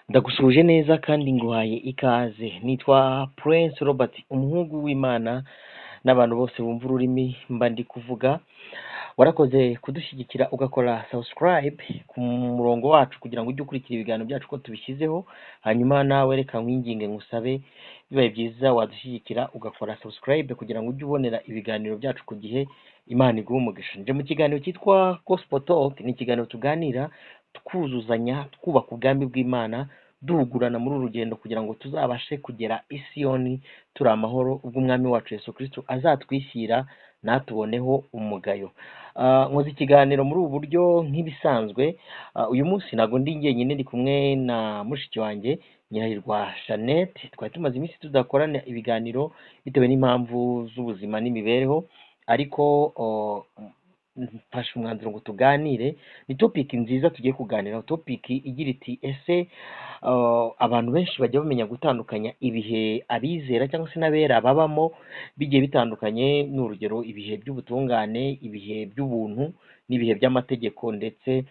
Ndagusuhuje neza kandi nguhaye ikaze. Nitwa Prince Robert, umuhungu w'Imana n'abantu bose bumva ururimi mba ndi kuvuga. Warakoze kudushyigikira ugakora subscribe ku murongo wacu kugira ngo ujye ukurikira ibiganiro byacu ko tubishyizeho. Hanyuma nawe reka nkwinginge ngusabe, bibaye byiza wadushyigikira ugakora subscribe kugira ngo ujye ubonera ibiganiro byacu ku gihe. Imana iguhe umugisha. Nje mu kiganiro cyitwa Gospel Talk, ni ikiganiro tuganira twuzuzanya, twubaka ubwami bw'Imana, duhugurana muri uru rugendo kugira ngo tuzabashe kugera i Siyoni turi amahoro, ubwo Umwami wacu Yesu Kristo azatwishyira ntatuboneho umugayo. Nkoze ikiganiro muri ubu buryo nk'ibisanzwe. Uyu munsi ntabwo ndi njyenyine, ndi kumwe na mushiki wanjye Nyirahirwa Jeannette. Twari tumaze iminsi tudakorana ibiganiro bitewe n'impamvu z'ubuzima n'imibereho, ariko mfashe umwanzuro ngo tuganire. Ni topic nziza tugiye kuganiraho, topic igira iti: ese abantu benshi bajya bamenya gutandukanya ibihe abizera cyangwa se n'abera babamo bigiye bitandukanye? Ni urugero ibihe by'ubutungane, ibihe by'ubuntu n'ibihe by'amategeko, ndetse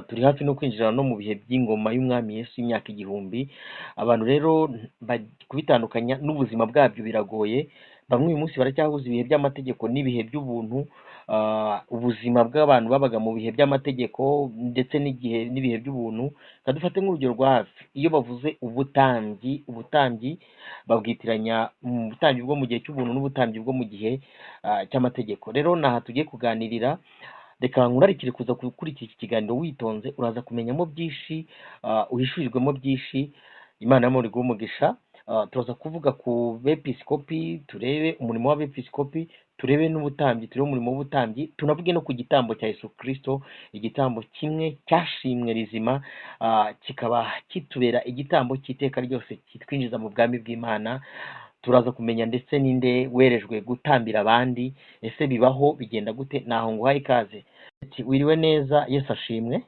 turi hafi no kwinjira no mu bihe by'ingoma y'Umwami Yesu y'imyaka 1000. Abantu rero kubitandukanya n'ubuzima bwabyo biragoye. Bamwe uyu munsi baracyahuza ibihe by'amategeko n'ibihe by'ubuntu. Ubuzima bw'abantu babaga mu bihe by'amategeko ndetse n'igihe n'ibihe by'ubuntu. Reka dufate nk'urugero rwa hafi: iyo bavuze ubutambyi, ubutambyi babwitiranya mu butambyi bwo mu gihe cy'ubuntu n'ubutambyi bwo mu gihe cy'amategeko. Rero ni aha tugiye kuganirira. Reka nkurarikire kuza gukurikira iki kiganiro witonze, uraza kumenyamo byinshi, uhishurirwemo byinshi. Imana y'amahoro iguhe umugisha. Turaza kuvuga ku bepisikopi, turebe umurimo w'abepisikopi, turebe n'ubutambyi, turebe umurimo w'ubutambyi, tunavuge no ku gitambo cya Yesu Kristo, igitambo kimwe cyashimwe rizima, kikaba kitubera igitambo cy'iteka ryose kitwinjiza mu bwami bw'Imana. Turaza kumenya ndetse ninde werejwe gutambira abandi, ese bibaho bigenda gute? Naho nguhaye ikaze. Wiriwe neza, Yesu ashimwe.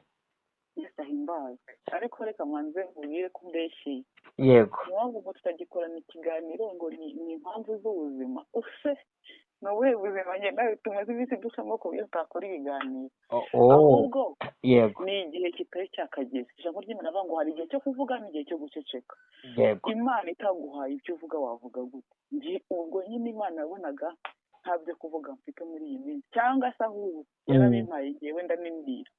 Yesu ahimbazwe. Ariko reka mbanze nkubwire ko umbeshyeye. Yego. Impamvu ngo tutagikorana ikiganiro ngo ni impamvu z'ubuzima. Use ni ubuhe buzima njye nawe tumaze iminsi ducamo ku buryo tutakora ibiganiro? Ahubwo ni igihe kitari cyakageze. Ijambo ry'Imana rivuga ngo hari igihe cyo kuvuga n'igihe cyo guceceka. Imana itaguhaye ibyo uvuga wavuga gute? Njye ubwo nyine Imana yabonaga nta byo kuvuga mfite muri iyi minsi, cyangwa se ahubwo yarabimpaye igihe wenda n'imbwira.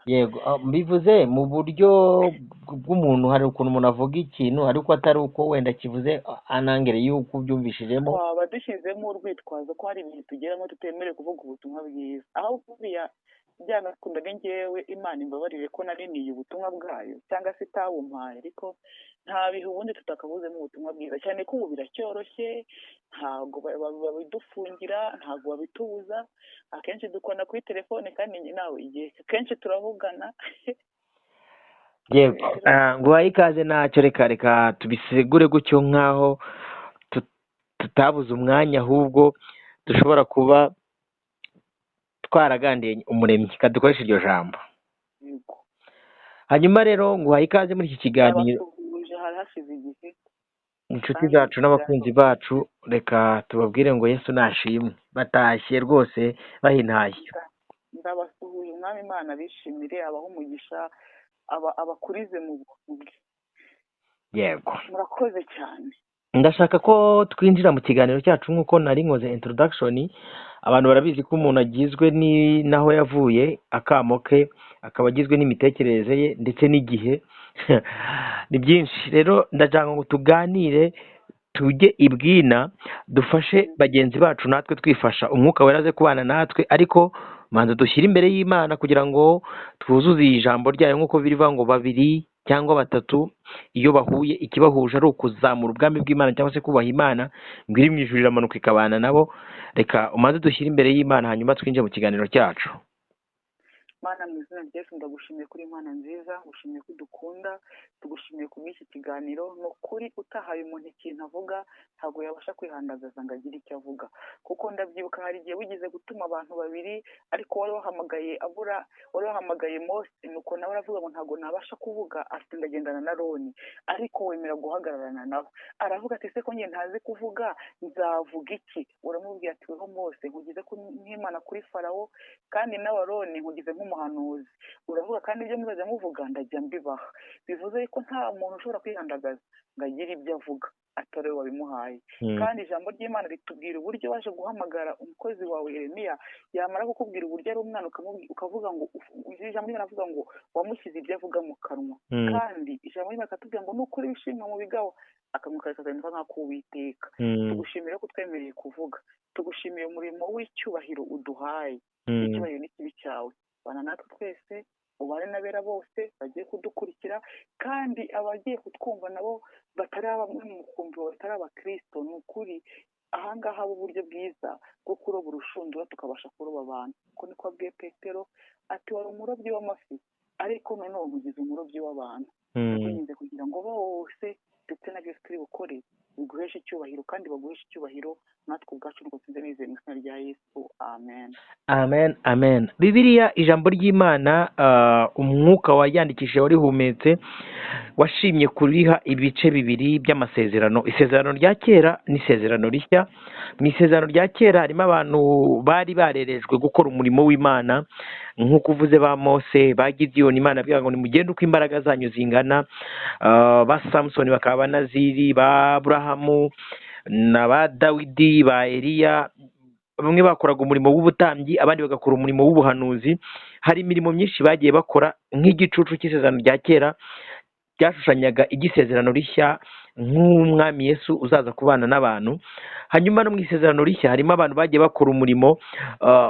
Yego, mbivuze mu buryo bw'umuntu, hari ukuntu umuntu avuga ikintu ariko atari uko wenda kivuze anangere y'uko ubyumvishijemo. Twaba dushyizemo urwitwazo ko hari ibihe tugeramo tutemerewe kuvuga ubutumwa bwiza. Aho buriya byanakunda ni njyewe, Imana imbabarire ko nariniye ubutumwa bwayo cyangwa se itabumpaye, ariko nta bihe ubundi tutakabuzemo ubutumwa bwiza, cyane ko ubu biracyoroshye, ntabwo babidufungira, ntabwo babitubuza. Akenshi dukora kuri telefone kandi nawe igihe akenshi turavugana. Yego, nguhaye ikaze ntacyo, reka tubisegure gutyo nk'aho tutabuze umwanya, ahubwo dushobora kuba twaraganiriye Umuremyi, reka dukoreshe iryo jambo. Yego. Hanyuma rero nguhaye ikaze muri iki kiganiro. Ndabasuhuje, hari hashize igihe. Inshuti zacu n'abakunzi bacu, reka tubabwire ngo Yesu nashimwe, batashye rwose bahintashye. Ndabasuhuje, Umwami Imana bishimire, abahe umugisha, abakurize mu buntu bwe. Yego. Murakoze cyane. Ndashaka ko twinjira mu kiganiro cyacu nk'uko nari nkoze introduction. Abantu barabizi ko umuntu agizwe n'aho yavuye, akamo ke, akaba agizwe n'imitekerereze ye ndetse n'igihe. Ni byinshi. Rero ndashaka ngo tuganire, tujye ibwina, dufashe bagenzi bacu natwe twifasha, Umwuka Wera aze kubana natwe, ariko manza dushyire imbere y'Imana kugira ngo twuzuze ijambo ryayo nk'uko birivuga ngo babiri cyangwa batatu iyo bahuye, ikibahuje ari ukuzamura ubwami bw'Imana cyangwa se kubaha Imana, ngo iri mu ijuru iramanuka ikabana nabo. Reka umaze dushyire imbere y'Imana, hanyuma twinjire mu kiganiro cyacu. Mana, mu izina rya Yesu, ndagushimiye kuri Imana nziza, ngushimiye ko udukunda, tugushimiye ku bw'iki kiganiro. Ni ukuri utahaye umuntu ikintu avuga ntabwo yabasha kwihandagaza ngo agire icyo avuga, kuko ndabyibuka hari igihe wigeze gutuma abantu babiri, ariko wari wahamagaye abura, wari wahamagaye Mose, nuko nawe aravuga ngo ntabwo nabasha kuvuga, ati ndagendana na Aroni, ariko wemera guhagararana nabo. Aravuga ati se ko njye ntazi kuvuga nzavuga iki? Uramubwira ati weho Mose nkugize nk'Imana kuri Farawo, kandi nawe Aroni nkugize nk'umuntu nk'umuhanuzi, uravuga kandi ibyo muzajya muvuga ndajya mbibaha. Bivuze ko nta muntu ushobora kwihandagaza ngo agire ibyo avuga atari we wabimuhaye. Kandi ijambo ry'Imana ritubwira uburyo waje guhamagara umukozi wawe Yeremiya, yamara kukubwira uburyo ari umwana ukavuga ngo ijambo ry'Imana avuga ngo wamushyize ibyo avuga mu kanwa. Kandi ijambo ry'Imana rikatubwira ngo nukuri wishimwa mu bigawa, akanwa kawe kagahinduka nk'ak'Uwiteka. Tugushimira ko twemereye kuvuga, tugushimiye umurimo w'icyubahiro uduhaye. Icyubahiro n'ikibi cyawe, bana natwe twese, ubane n'abera bose bagiye kudukurikira, kandi abagiye kutwumva nabo batari bamwe mu kumva batari abakristo. Ni ukuri ahangaha haba uburyo bwiza bwo kuroba urushundura tukabasha kuroba abantu. Kuko niko abwiye Petero ati wari umurobyi w'amafi, ariko noneho ugize umurobyi w'abantu. Ndakwinginze kugira ngo bose ndetse na byose turi bukore biguheshe icyubahiro, kandi baguheshe icyubahiro natwe ubwacu, nuko tuze nizeye mu izina rya Yesu, amen. Amen, amen. Bibiliya ijambo ry'Imana, umwuka wayandikishije warihumetse, washimye kuriha ibice bibiri by'amasezerano, isezerano rya kera n'isezerano rishya. Mu isezerano rya kera harimo abantu bari barerejwe gukora umurimo w'Imana, nk'uko uvuze ba Mose, ba Gidiyoni, Imana yabwiraga ngo nimugende uko imbaraga zanyu zingana, ba Samusoni bakaba Abanaziri, ba Aburahamu na ba Dawidi, ba Eliya. Bamwe bakoraga umurimo w'ubutambyi, abandi bagakora umurimo w'ubuhanuzi. Hari imirimo myinshi bagiye bakora nk'igicucu cy'isezerano rya kera ryashushanyaga igisezerano rishya nk'umwami Yesu uzaza kubana n'abantu. Hanyuma no mu isezerano rishya harimo abantu bagiye bakora umurimo,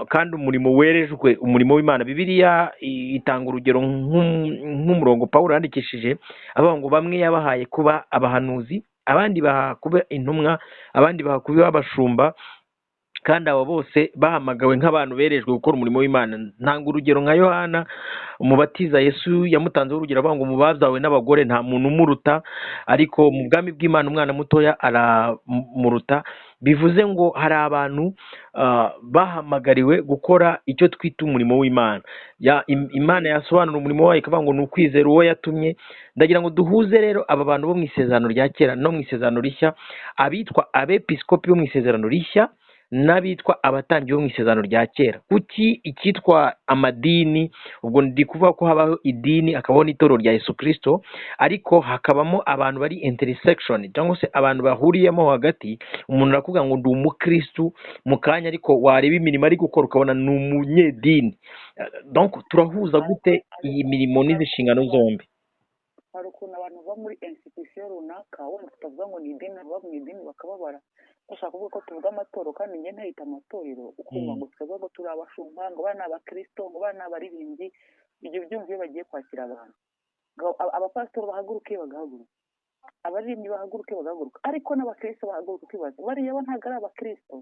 kandi umurimo werejwe, umurimo w'Imana. Bibiliya itanga urugero nk'umurongo Pawulo yandikishije avuga ngo bamwe yabahaye kuba abahanuzi, abandi baha kuba intumwa, abandi baha kuba abashumba, kandi abo bose bahamagawe nk'abantu berejwe gukora umurimo w'Imana. Ntanga urugero nka Yohana umubatiza, Yesu yamutanzeho urugero avuga ngo mu babyawe n'abagore nta muntu umuruta, ariko mu bwami bw'Imana umwana mutoya aramuruta. Bivuze ngo hari abantu bahamagariwe gukora icyo twita umurimo w'Imana. Imana yasobanura umurimo wayo ikavuga ngo ni ukwizera uwo yatumye. Ndagira ngo duhuze rero aba bantu bo mu isezerano rya kera no mu isezerano rishya, abitwa abepiskopi bo mu isezerano rishya n'abitwa abatambyi bo mu isezerano rya kera. Kuki icyitwa amadini, ubwo ndi kuvuga ko habaho idini hakabaho n'itorero rya Yesu Kristo, ariko hakabamo abantu bari intersection cyangwa se abantu bahuriyemo hagati. Umuntu arakubwira ngo ndi umukristu mu kanya, ariko wareba imirimo ari gukora ukabona ni umunyedini. Donc turahuza gute iyi mirimo n'izi nshingano zombi? Hari ukuntu abantu bava muri institution runaka, wenda tutavuga ngo ni idini, bava mu idini bakababara, bashaka kuvuga ko tuvuga amatorero, kandi njye ntayita amatorero, ukumva ngo twebwe ngo turi abashumba, ngo bana ni abakristo, ngo bana ni abaririmbyi. Ibyo byumva iyo bagiye kwakira abantu, ngo abapasitori bahaguruke bagahaguruka, abaririmbyi bahaguruke bagahaguruka, ariko n'abakristo bahaguruka, ukibaza bariya bo ntabwo ari abakristo.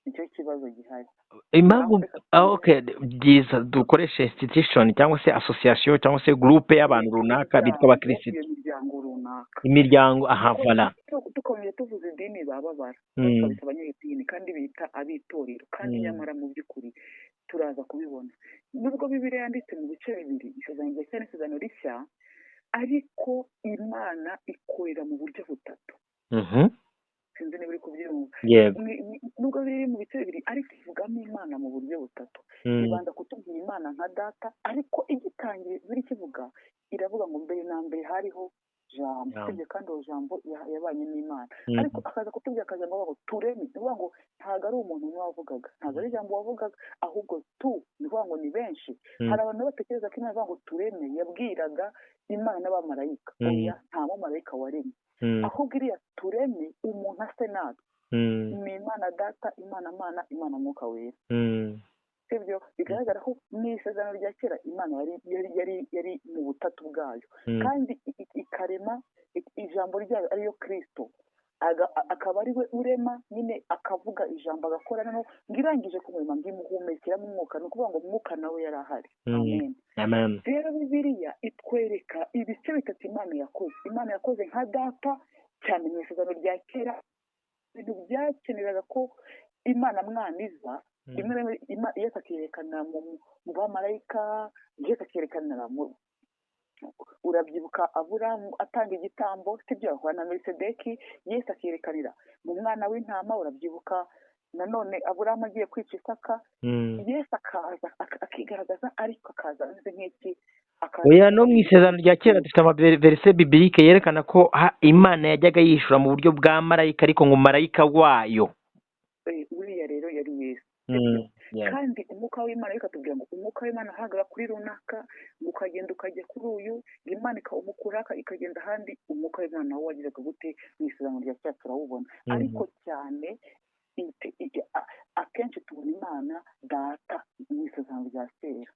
Nicyo kibazo gihari. Impamvu okay, byiza dukoreshe institution cyangwa se association cyangwa se groupe y'abantu runaka bitwa abakristo, iyo miryango runaka, imiryango, aha voilà. Dukomeje tuvuze idini bababara, bakabita abanyedini kandi bita abitorero, kandi nyamara mu by'ukuri turaza kubibona nubwo Bibiliya yanditse mu bice bibiri, isezerano rya kera n'isezerano rishya, ariko Imana ikorera mu buryo butatu. Sinzi niba uri kubyumva. Yego. Nubwo biri mu bice bibiri, ariko ivugamo Imana mu buryo butatu. Ibanza kutubwira Imana nka data, ariko igitangiye biri kivuga iravuga ngo mbere na mbere hariho jambo, sibyo? Kandi uwo jambo yabanye n'Imana. Ariko akaza kutubwira akajambo ngo tureme, ni ukuvuga ngo ntabwo ari umuntu umwe wavugaga, ntabwo ari ijambo wavugaga, ahubwo tu, ni ukuvuga ngo ni benshi. Hari abantu batekereza ko Imana ivuga ngo tureme yabwiraga Imana n'abamarayika. Oya, nta mumarayika waremye. Ahubwo iriya tureme umuntu ase natwe. Ni Imana data, Imana Mana, Imana Mwuka Wera. Sibyo? Bigaragara ko mu isezerano rya kera Imana yari mu butatu bwayo, kandi ikarema ijambo ryayo ariyo Kristo, akaba ari we urema nyine, akavuga ijambo agakora, noneho ngo irangije kumurema ngo imuhumekeramo umwuka, ni ukuvuga ngo umwuka nawe yari ahari. Amen. Amen. Rero Bibiliya itwereka ibice bitatu Imana yakoze. Imana yakoze nka data cyane mu isezerano rya kera, ibintu byakeneraga ko Imana mwana iza, rimwe na rimwe Yesu akiyerekana mu bamarayika, Yesu akiyerekana mu, urabyibuka Aburahamu atanga igitambo, sibyo, ahura na Melisedeki, Yesu akiyerekanira mu mwana w'intama, urabyibuka Nanone Aburahamu agiye kwica Isaka, Yesu akaza akigaragaza, ariko akaza ameze nk'iki. Oya, no mu isezerano rya kera dufite amaverise bibilike yerekana ko Imana yajyaga yishura mu buryo bwa marayika, ariko ngo marayika wayo. Uriya rero yari Yesu. Kandi umwuka w'Imana bikatubwira ngo umwuka w'Imana ahagarara kuri runaka, ngo ukagenda ukajya kuri uyu, Imana ikawumukura ikagenda ahandi. Umwuka w'Imana wo wagiraga gute? Mu isezerano rya kera turawubona, ariko cyane akenshi tubona Imana Data mu isezerano rya kera,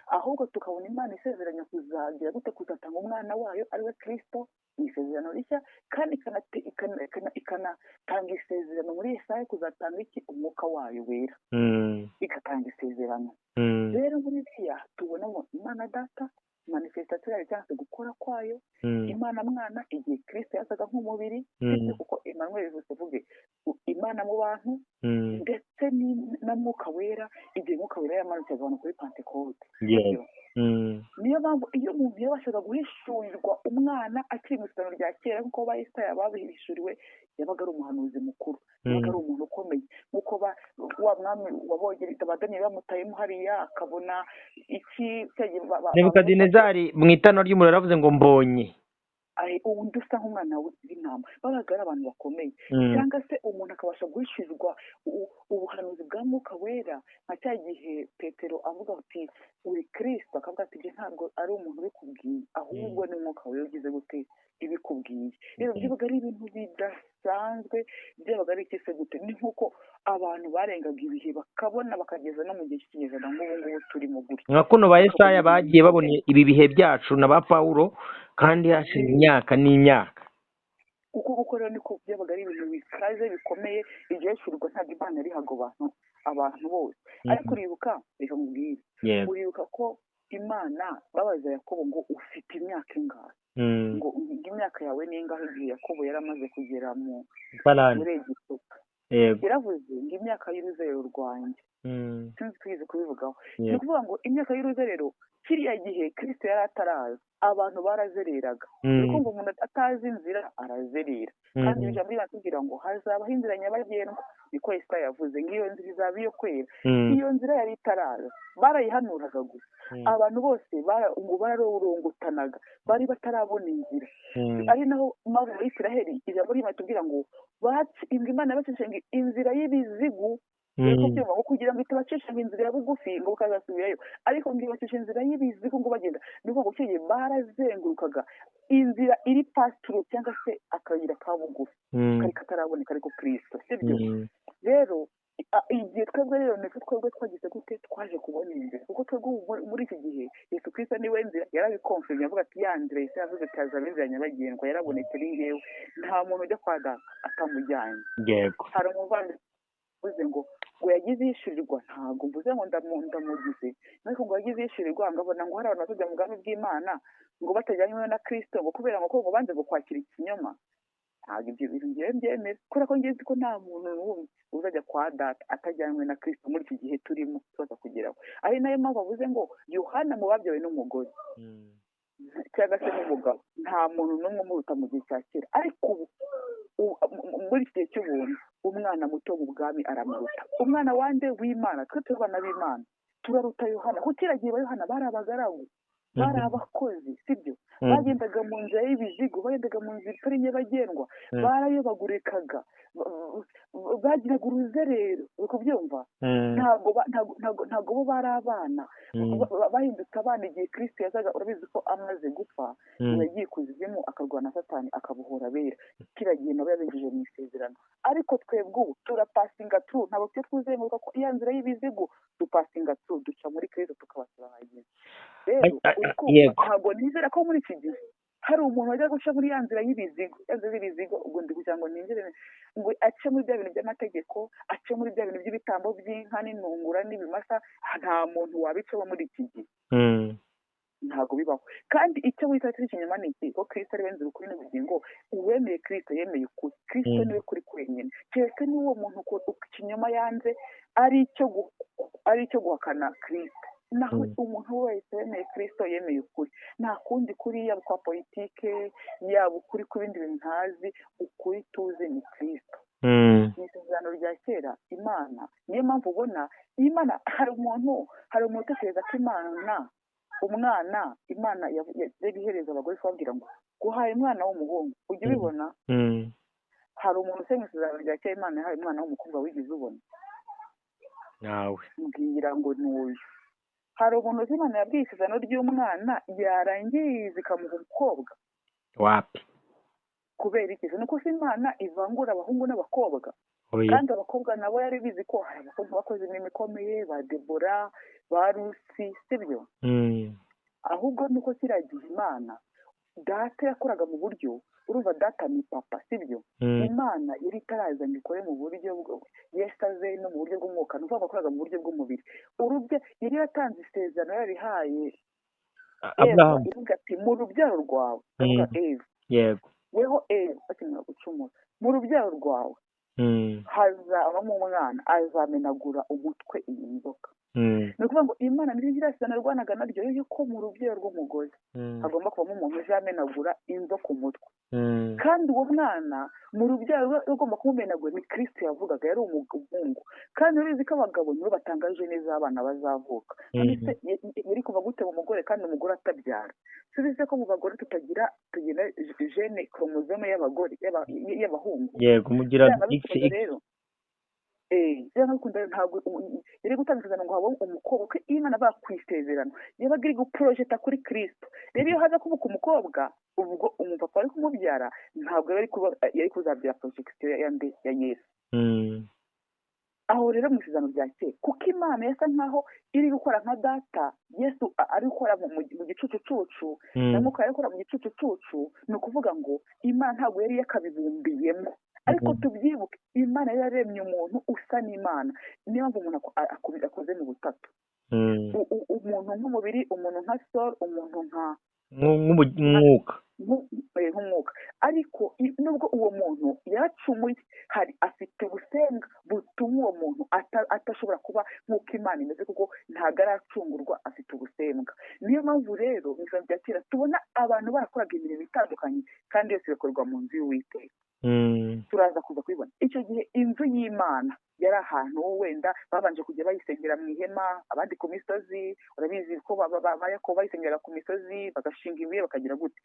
ahubwo tukabona Imana isezeranya kuzagira gute? Kuzatanga umwana wayo ariwe Kristo mu isezerano rishya, kandi ikanatanga isezerano muri Yesaya kuzatanga iki? Umwuka wayo wera, igatanga isezerano. Rero muri biriya tubonamo Imana Data manifestation yayo cyangwa se gukora kwayo, Imana Mwana igihe Kristo yazaga nk'umubiri, kuko Emmanuel bivuze vuge Imana mu bantu, ndetse na Mwuka Wera igihe Mwuka Wera yamanutse abantu kuri Pentekote. Niyo mpamvu iyo umuntu yabashaga guhishurirwa umwana akiri mu isezerano rya kera, nk'uko ba Yesaya babihishuriwe, yabaga ari umuhanuzi mukuru, yabaga ari umuntu ukomeye, nk'uko wa mwami wabonye Daniyeli bamutayemo hariya akabona iki. Nebukadinezari mu itana ry'umuriro yaravuze ngo mbonye undi usa nk'umwana w'intama. Babaga ari abantu bakomeye, cyangwa se umuntu akabasha guhishurirwa ubuhanuzi bwa Mwuka Wera, nka cya gihe Petero avuga ati uri Kristo, akavuga ati ibyo ntabwo ari umuntu ubikubwiye, ahubwo ni Mwuka Wera ugize gute ibikubwiye. Rero byabaga ari ibintu bidasanzwe, byabaga ari ikise gute? Ni nk'uko abantu barengaga ibihe bakabona bakageza no mu gihe cy'ikinyejana nk'ubu ngubu turimo gutya. Nka kuno ba Yesaya bagiye babona ibi bihe byacu na ba Pawulo, kandi hashize imyaka n'imyaka. Kuko gukora niko byabaga ari ibintu bikaze bikomeye, igihe cy'urwa ntabwo Imana yarihaga abantu bose. Ariko uribuka, reka nkubwire, uribuka ko Imana babaza Yakobo ngo ufite imyaka ingahe, ngo imyaka yawe ni ingahe, igihe Yakobo yari amaze kugera muri Egiputa. Yaravuze ngo imyaka y'uruzerero rwanjye, sinzi twize kubivugaho, ni ukuvuga ngo imyaka y'uruzerero kiriya gihe Kristo yari ataraza, abantu barazereraga. Ni ukuvuga umuntu atazi inzira arazerera, kandi ijambo riratubwira ngo hazabaho inzira nyabagendwa, niko Yesaya yavuze ngo iyo nzira izaba iyo kwera. Iyo nzira yari itaraza, barayihanuraga gusa, abantu bose ngo bararorongotanaga, bari batarabona inzira. Ari naho maze muri Isiraheli ijambo riratubwira ngo Imana yabacisha inzira y'ibizigu, ngo kugira ngo itabacisha inzira ya bugufi ngo bakazasubirayo, ariko ngo ibacisha inzira y'ibizigu ngo bagenda. Ni ukuvuga ngo icyo gihe barazengurukaga inzira iri pasituru cyangwa se akayira ka bugufi kari kataraboneka, ariko Kristo, sibyo? Rero igihe twebwe rero niko twebwe twagize gute? Twaje kubona inzira, kuko twebwe muri iki gihe Yesu Kristo niwe nzira, yarabikonfirmye avuga ati ya nzira Yesu yavuze ati hazaba inzira nyabagendwa, yarabonetse ni ngewe, nta muntu ujya kwa Data atamujyanye. Yego. Hari umuvandimwe uvuze ngo yagize yishyurirwa, ntabwo mvuze ngo ndamugize, ariko ngo yagize yishyurirwa, ngabona ngo hari abantu bazajya mu bwami bw'Imana ngo batajyanywe na Kristo, ngo kubera ngo ngo banze ngo kwakira ikinyoma. Ntabwo ibyo bintu ngewe mbyemera, kubera ko ngiye ko nta muntu n'umwe uzajya kwa Data atajyanywe na Kristo muri iki gihe turimo tuza kugeraho. Ari nayo mpamvu avuze ngo Yohana mu babyawe n'umugore cyangwa se n'umugabo, nta muntu n'umwe umuruta mu gihe cya kera, ariko ubu muri iki gihe cy'ubuntu umwana muto mu bwami aramuruta. Umwana wande w'Imana, twe turi abana b'Imana, turaruta Yohana, kuko kiriya gihe ba Yohana bari abagaragu, bari abakozi, sibyo? Bagendaga mu nzira y'ibizigo, bagendaga mu nzira itari nyabagendwa, barayobagurikaga, bagiraga uruzerero, uri kubyumva? Ntabwo bo bari abana, bahindutse abana igihe Kristo yazaga. Urabizi ko amaze gupfa yagiye ikuzimu akarwana na Satani akabohora abera, kiriya gihe nabo yabinjije mu isezerano. Ariko twebwe ubu turapasinga turu, ntabwo tujya twuzenguruka ko iya nzira y'ibizigo, dupasinga turu, duca muri Kristo tukaba turahageze. Rero ntabwo nizera ko muri iki gihe hari umuntu wajya guca muri ya nzira y'ibizigo, ya nzira y'ibizigo, ubwo ndi kugira ngo ninjire ngo ace muri bya bintu by'amategeko, ace muri bya bintu by'ibitambo by'inka n'intungura n'ibimasa, nta muntu wabicamo muri iki gihe, ntabwo bibaho. Kandi icyo wita kiri ikinyoma ni iki? Ko Kristo ari we nzira, ukuri n'ubugingo. Uwemeye Kristo yemeye ukuri, Kristo niwe kuri kwenyine. Keretse n'uwo muntu ikinyoma yanze ari icyo guhakana Kristo. Naho umuntu wese wemeye Kristo yemeye ukuri, nta kundi kuri, yaba kwa politike, yaba ukuri ku bindi bintu ntazi, ukuri tuzi ni Kristo. isezerano rya kera Imana, niyo mpamvu ubona Imana, hari umuntu utekereza ko Imana umwana Imana yari ihereza abagore kubabwira ngo guhaye umwana w'umuhungu, ujya ubibona? Hari umuntu usenga isezerano rya kera Imana yahaye umwana w'umukobwa wigeze ubona? Nawe mbwira ngo ni uyu. Hari umuntu uzi Imana yabwiye isezerano ry'umwana yarangiza ikamuha umukobwa? Wapi. Kubera iki? Ni uko se Imana ivangura abahungu n'abakobwa? Kandi abakobwa nabo yari bizi ko hari abakobwa bakoze imirimo ikomeye, ba Debora, ba Rusi, sibyo? Ahubwo nuko kiriya gihe Imana data yakoraga mu buryo, urumva data ni papa, sibyo? Imana yari itaraza ngo ikore mu buryo Yesu aze no mu buryo bw'umwuka, ni ukuvuga yakoraga mu buryo bw'umubiri. Urubye yari yaratanze isezerano yarihaye Eva, ivuga ati mu rubyaro rwawe, iravuga Eva. Yego. Weho Eva akimara gucumura, mu rubyaro rwawe hazabamo umwana azamenagura umutwe iyi nzoka. Ni ukuvuga ngo Imana niyo isezerano yarwanaga naryo yuko mu rubyaro rw'umugore hagomba kubamo umuntu uzamenagura inzoka umutwe. Kandi uwo mwana mu rubyaro rwe ugomba kumumenagura ni Kristo yavugaga, yari umuhungu. Kandi urizi ko abagabo nibo batanga jene z'abana bazavuka. Yari kuva gute mu mugore kandi umugore atabyara? Subize ko mu bagore tutagira tugira jene chromosome y'abagore y'abahungu. Yego, mugira X X. Ntabwo yari gutanga isezerano ngo habe umukobwa, kuko Imana bakwisezerano yabaga iri guporojeta kuri Kristo. Rero iyo haza kuvuka umukobwa, ubwo umupapa wari kumubyara ntabwo yari kuzabyara porojegisiyo ya Yesu. Aho rero mu isezerano rya kera, kuko Imana yasa nkaho iri gukora nka data, Yesu ari gukora mu gicucucucu, na Mwuka ari gukora mu gicucucucu, ni ukuvuga ngo Imana ntabwo yari yakabibumbiyemo. Ariko tubyibuke, Imana yaremye umuntu usa n'Imana. Niyo mpamvu umuntu akoze mu butatu. Umuntu nk'umubiri, umuntu nka soul, umuntu nka nk'umwuka. Nk'umwuka. Ariko nubwo uwo muntu yaracumuye, hari afite ubusenga butuma uwo muntu atashobora kuba nk'uko Imana imeze, kuko ntabwo aracungurwa, afite ubusembwa. Niyo mpamvu rero mu ijambo rya kera tubona abantu barakoraga imirimo itandukanye kandi yose igakorwa mu nzu y'Uwiteka. Turaza kuza kubibona. Icyo gihe inzu y'Imana yari ahantu wenda babanje kujya bayisengera mu ihema, abandi ku misozi, urabizi ko ba Yakobo bayisengeraga ku misozi, bagashinga ibuye bakagira gute.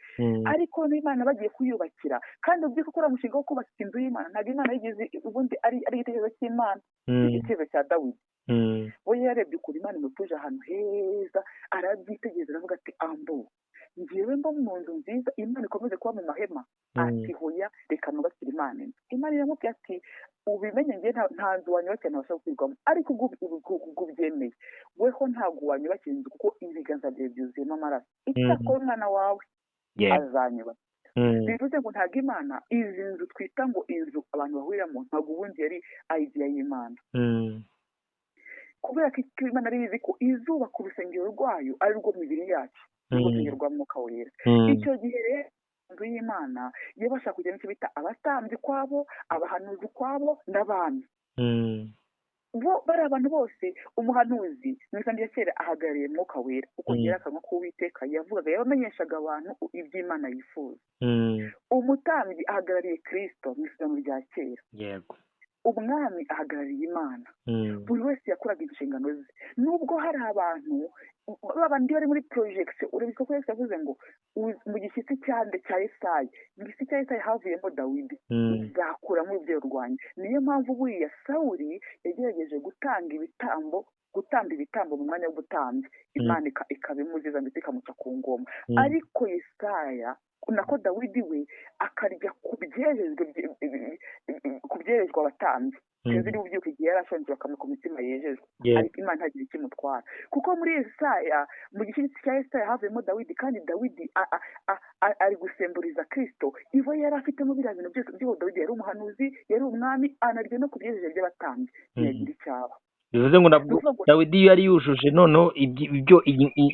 Ariko n'Imana bagiye kuyubakira, kandi ubyuka ukora umushinga wo kubaka inzu y'Imana, ntabwo Imana yigeze ubundi ari igitekerezo cy'Imana, igitekerezo cya Dawidi. We yarebye ukuntu Imana imutuje ahantu heza, arabyitegereza aravuga ati ambo, njyewe mba mu nzu nziza, Imana ikomeze kuba mu mahema. Ati hoya, reka nubakire Imana inzu. Imana iramubwira ati ubimenye njye nta nzu wanyubakira ntabasha gukwirwamo, ariko ubwo ubyemeye weho ntabwo wanyubakira inzu kuko ibiganza byawe byuzuyemo amaraso. Icyakora umwana wawe azanyubaka. Bivuze ngo ntabwo Imana izi nzu twita ngo inzu abantu bahuriramo, ntabwo ubundi yari idea y'Imana. Kubera ko Imana ari izi ko izubaka urusengero rwayo ari rwo mibiri yacu, urusengero rwa Mwuka Wera. Icyo gihe rero inzu y'Imana yabasha kujya n'icyo bita abatambyi kwabo, abahanuzi kwabo n'abami. Bo bari abantu bose. Umuhanuzi mu isezerano rya kera ahagarariye Mwuka Wera, kuko yari akanwa k'Uwiteka, yavugaga, yabamenyeshaga abantu iby'Imana yifuza. Umutambyi ahagarariye Kristo mu isezerano rya kera. Yego. Umwami ahagarariye Imana. Buri wese yakoraga inshingano ze. Nubwo hari abantu babandi bari muri projection, urabika ko Yesu yavuze ngo mu gishyitsi cyande cya Yesayi, mu gishyitsi cya Yesayi havuyemo Dawidi, nzakuramo urubyaro rwanjye. Niyo mpamvu buriya Sawuli yagerageje gutanga ibitambo, gutamba ibitambo mu mwanya w'ubutambyi, Imana ikabimuziza ndetse ikamuca ku ngoma. Ariko Yesaya nako Dawidi we akarya ku byerejwe abatambyi. Sinzi niba ubyuka igihe yari ashonje bakamuka imitima yejejwe, ariko Imana ntagira ikimutwara. Kuko muri Yesaya, mu gice cya Yesaya havuyemo Dawidi, kandi Dawidi ari gusemburiza Kristo. Ivo yari afitemo biriya bintu byose by'uwo Dawidi, yari umuhanuzi, yari umwami, anarya no ku byejeje by'abatambyi, ntiyagira icyaba. Bivuze ngo Dawidi yari yujuje noneho ibyo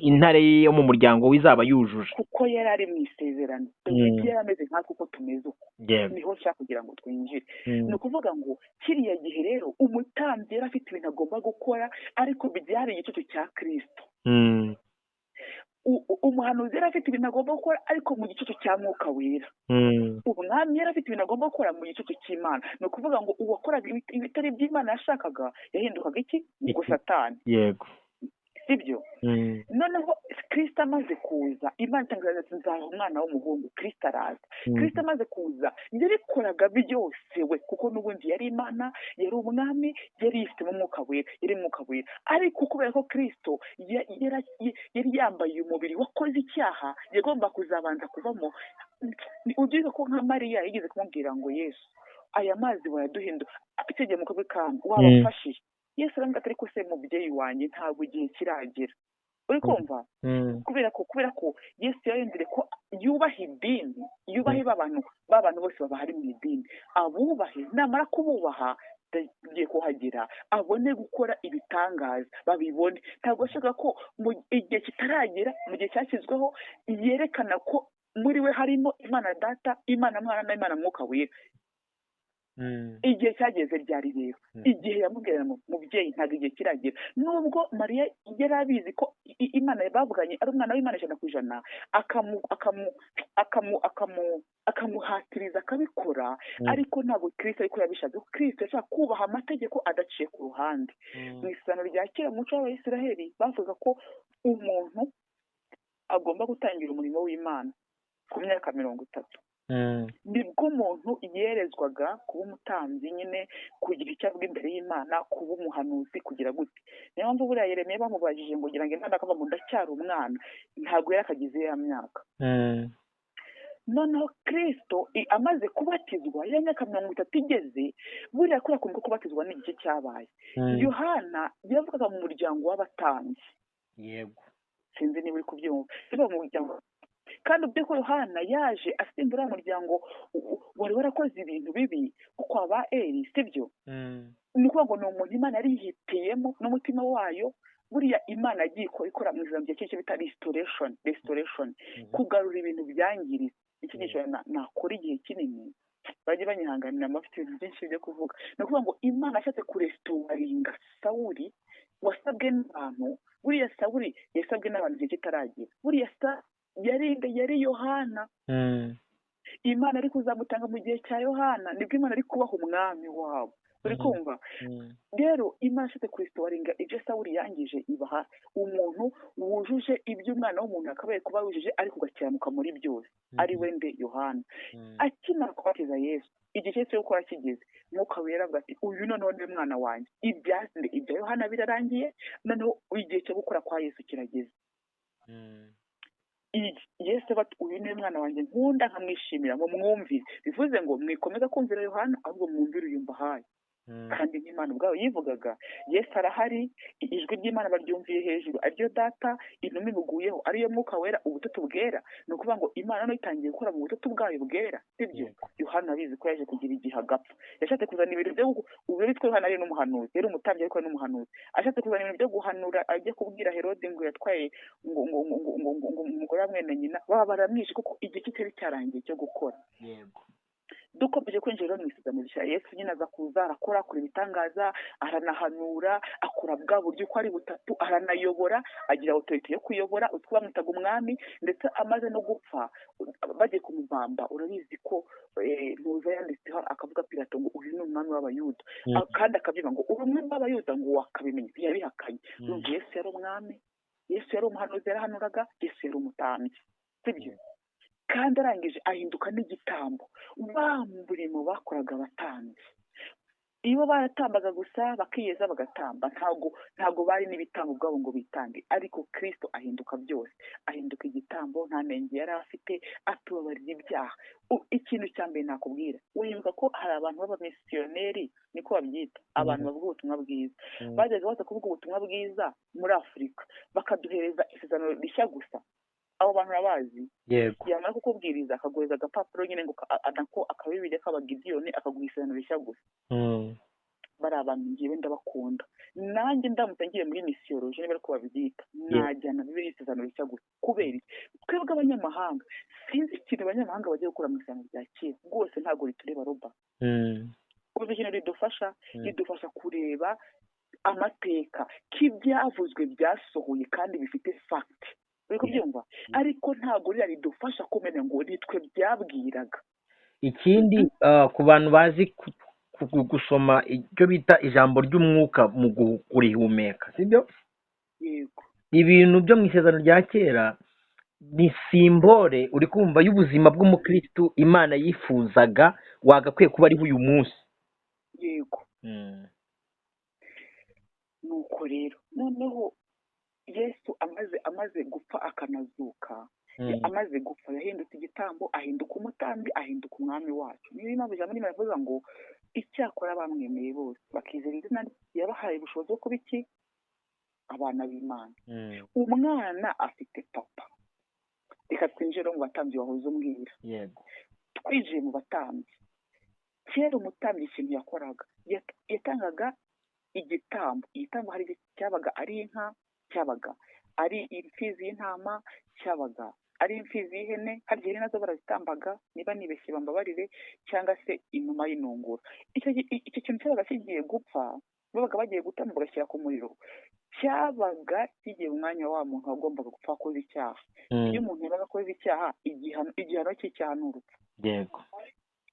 intare yo mu muryango we izaba yujuje, kuko yari ari mu isezerano. Dawidi yari ameze nkatwe uko tumeze uko, niho nshaka kugira ngo twinjire. Ni ukuvuga ngo kiriya gihe rero umutambyi yari afite ibintu agomba gukora, ariko byari igicucu cya Kristo. Umuhanuzi yari afite ibintu agomba gukora ariko mu gicucu cya Mwuka Wera. Umwami yari afite ibintu agomba gukora mu gicucu cy'Imana. Ni ukuvuga ngo uwakoraga ibitari iby'Imana yashakaga yahindukaga iki? Ngo Satani. Yego. Sibyo? Noneho Kristo amaze kuza, Imana itangaza ati nzaha umwana w'umuhungu. Kristo araza. Kristo amaze kuza yarikoraga byose we, kuko n'ubundi yari Imana, yari umwami, yari yifitemo Umwuka Wera, yari Umwuka Wera. Ariko kubera ko Kristo yari yambaye umubiri wakoze icyaha, yagomba kuzabanza kuvamo. Ugize ko nka Mariya yigeze kumubwira ngo Yesu, aya mazi wayaduhindura ategeye mu kabwe kangu, wabafashije. Yesu aramubwira ati ariko se mubyeyi wanjye ntabwo igihe kiragera. Uri kumva? Kubera ko Yesu yarindiriye ko yubaha idini, yubahe ba bantu bose babahari mu idini, abubahe. Namara kububaha, agiye kuhagera abone gukora ibitangaza babibone. Ntabwo ashaka ko mu igihe kitaragera, mu gihe cyashyizweho, yerekana ko muri we harimo Imana Data, Imana Mwana na Imana Mwuka Wera. Igihe cyageze ryari rero? Igihe yamubwira ngo mubyeyi ntabwo igihe kiragera, nubwo Mariya yari abizi ko Imana bavuganye ari umwana w'Imana 100%, akamuhatiriza akabikora. Ariko ntabwo Kristo ariko yabishatse, kuko Kristo yashaka kubaha amategeko adaciye ku ruhande. Mu isano rya kera, mu muco w'Abayisiraheli, bavuga ko umuntu agomba gutangira umurimo w'Imana ku myaka 30. Nibwo umuntu yerezwaga kuba umutambyi nyine, kugira icyo avuga imbere y'Imana, kuba umuhanuzi, kugira gute. Niyo mpamvu buriya Yeremiya bamubajije ngo ngira ngo Imana, akavuga ngo ndacyari umwana, ntabwo yari akagize ya myaka. Noneho Kristo amaze kubatizwa, ya myaka 30 igeze, buriya kuriya kuntu ko kubatizwa ni igice cyabaye. Yohana yavugaga mu muryango w'abatambyi. Sinzi niba uri kubyumva. Yavugaga mu muryango, kandi ubwo ko Yohana yaje asimbura uriya muryango wari warakoze ibintu bibi kuko ba Eri, sibyo? Ni ukuvuga ngo ni umuntu Imana yari yihitiyemo n'umutima wayo. Buriya Imana yagiye ikora mu ijambo rya cyo bita restoration, kugarura ibintu byangiritse. Iki gihe nakora igihe kinini, bajye banyihanganira, bafite ibintu byinshi byo kuvuga. Ni ukuvuga ngo Imana yashatse kurestoringa Sawuli wasabwe n'abantu. Buriya Sawuli yasabwe n'abantu igihe kitaragera. Buriya sa yari Yohana. Imana ari kuzamutanga mu gihe cya Yohana, nibwo Imana ari kubaha umwami wabo. Uri kumva? Rero Imana ishatse kurestoringa ibyo Sawuli yangije, ibaha umuntu wujuje ibyo umwana w'umuntu akabaye kuba yujuje, ariko ugakiranuka muri byose, ari we nde? Yohana. Akimara kubatiza Yesu, igihe cye cyo gukora kigeze, Mwuka Wera avuga ati uyu noneho ni mwana wanjye. Ibya Yohana birarangiye, noneho igihe cyo gukora kwa Yesu kirageze. Yesu bati uyu ni mwana wanjye nkunda nkamwishimira, ngo mwumvire. Bivuze ngo mwikomeza kumvira Yohana, ahubwo mwumvire uyu mbahaye. Kandi n'Imana ubwayo yivugaga, Yesu arahari, ijwi ry'Imana baryumviye hejuru, ariryo Data, intumwa imuguyeho ariyo Mwuka Wera, ubutatu bwera. Ni ukuvuga ngo Imana noneho itangiye gukora mu butatu bwayo bwera, sibyo? Yohana abizi ko yaje kugira igihe agapfa. Yashatse kuzana ibintu byo ubu bitwa Yohana ari n'umuhanuzi, yari umutambyi ariko ari n'umuhanuzi. Ashatse kuzana ibintu byo guhanura, ajya kubwira Herode ngo yatwaye ngo umugore wa mwene nyina, baba baramwishe kuko igihe kitari cyarangiye cyo gukora. Dukomeje kwinjira mu isezerano rishya, Yesu nyine aza kuza, arakora, akora ibitangaza, aranahanura, akora bwa buryo uko ari butatu, aranayobora, agira autorité yo kuyobora utwo bamwitaga umwami. Ndetse amaze no gupfa, bagiye kumubamba, urabizi ko ntuza yanditseho akavuga Pilato ngo uyu ni umwami w'Abayuda. Kandi akabyina ngo uri umwami w'Abayuda, ngo wakabimenya, ntiyabihakanye. Urumva, Yesu yari umwami, Yesu yari umuhanuzi, yarahanuraga, Yesu yari umutambyi, sibyo? Kandi arangije ahinduka n'igitambo. Wa murimo bakoraga abatambyi, iyo baratambaga gusa bakiyeza bagatamba, ntabwo bari n'ibitambo ubwabo ngo bitange. Ariko Kristo ahinduka byose, ahinduka igitambo, nta nenge yari afite, atubabarira ibyaha. Ikintu cya mbere nakubwira, wibuka ko hari abantu b'abamisiyoneri, niko babyita, abantu bavuga ubutumwa bwiza, bajyaga baza kuvuga ubutumwa bwiza muri Afurika, bakaduhereza isezerano rishya gusa. Abo bantu urabazi? Yego. Yamara kukubwiriza akaguhereza agapapuro nyine ngo nako akabibiri k'abagidiyoni, akaguha isezerano rishya gusa. Bari abantu ngewe ndabakunda. Nanjye ndamutse ngiye muri misiyoloji, niba ariko babyita, najyana Bibiliya isezerano rishya gusa. Kubera iki? Twebwe abanyamahanga, sinzi ikintu abanyamahanga bagiye gukora mu isezerano rya kera, rwose ntabwo ritureba roba. Ubu ikintu ridufasha, ridufasha kureba amateka k'ibyavuzwe byasohoye kandi bifite fact. Uri kubyumva? Ariko ntabwo ririya ridufasha kumenya ngo nitwe byabwiraga. Ikindi, ku bantu bazi gusoma icyo bita ijambo ry'umwuka mu kurihumeka, sibyo? Yego. Ibintu byo mu isezerano rya kera ni symbole, uri kumva, y'ubuzima bw'umukristu Imana yifuzaga wagakwiye kuba ariho uyu munsi. Yego. Nuko rero noneho Yesu amaze gupfa akanazuka, amaze gupfa yahindutse igitambo, ahinduka umutambyi, ahinduka umwami wacu. Niyo mpamvu ijambo ry'Imana rivuga ngo icyakora bamwemeye bose bakizera izina rye, yabahaye ubushobozi bwo kuba iki? Abana b'Imana. Umwana afite papa. Reka twinjire mu batambyi wahoze umbwira. Yego. Twinjiye mu batambyi, kera umutambyi ikintu yakoraga, yatangaga igitambo. Igitambo hari igihe cyabaga ari inka, cyabaga ari imfizi y'intama, cyabaga ari imfizi y'ihene, hari igihe nazo barazitambaga, niba nibeshye bambabarire, cyangwa se inuma y'inungura. Icyo kintu cyabaga kigiye gupfa, babaga bagiye gutamba bagashyira ku muriro, cyabaga kigiye mu mwanya wa muntu wagombaga gupfa akoze icyaha. Iyo umuntu yabaga akoze icyaha, igihano cy'icyaha ni urupfu.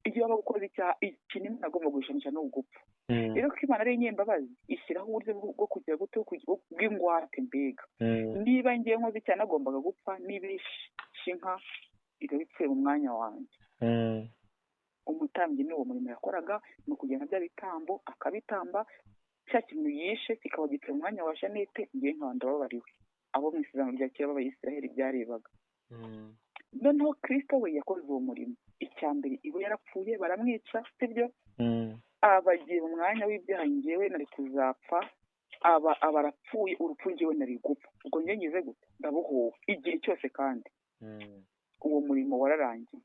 Igihe wabaga ukoze icyaha, ikintu Imana agomba guhishanisha ni ugupfa. Rero ko Imana ari inyembabazi, ishyiraho uburyo bwo kugira gute, bw'ingwate mbega. Niba ngiye nkoze icyaha nagombaga gupfa, niba ishe inka ikaba ipfuye mu mwanya wanjye. Umutambyi ni uwo murimo yakoraga, ni ukugenda bya bitambo akabitamba, cya kintu yishe kikaba gipfuye mu mwanya wa Jeannette, ngewe nkaba ndababariwe. Abo mu isezerano rya kera b'Abayisiraheli byarebaga. Noneho Kristo we yakoze uwo murimo. Icya mbere, iwe yarapfuye baramwica, sibyo? Abagiye mu mwanya w'ibyaha, ngewe nari kuzapfa, aba arapfuye urupfu ngewe nari gupfa. Ubwo ngewe ngize gute? Ndabohowe igihe cyose, kandi uwo murimo wararangiye.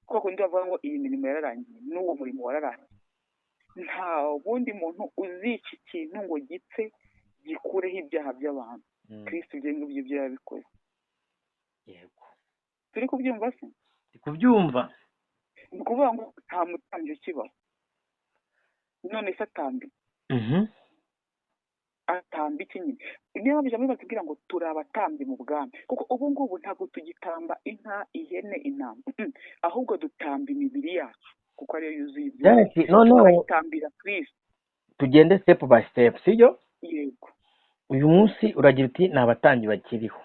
Kuko kundi bavuga ngo iyi mirimo yararangiye, n'uwo murimo wararangiye. Nta wundi muntu uzica ikintu ngo gipfe gikureho ibyaha by'abantu. Kristo ibyo ngibyo byo yabikoze. Turi kubyumva se? Ndi kubyumva. Ni ukuvuga ngo nta mutambyi ukibaho. None se atamba atamba iki nyine? Niyo mpamvu ijambo batubwira ngo turi abatambyi mu bwami, kuko ubu ngubu ntabwo tugitamba inka, ihene, intama, ahubwo dutamba imibiri yacu, kuko ariyo yuzuye ibyaha. Janet, noneho tukayitambira Kristo. Tugende step by step, sibyo? Yego. Uyu munsi uragira uti ni abatambyi bakiriho.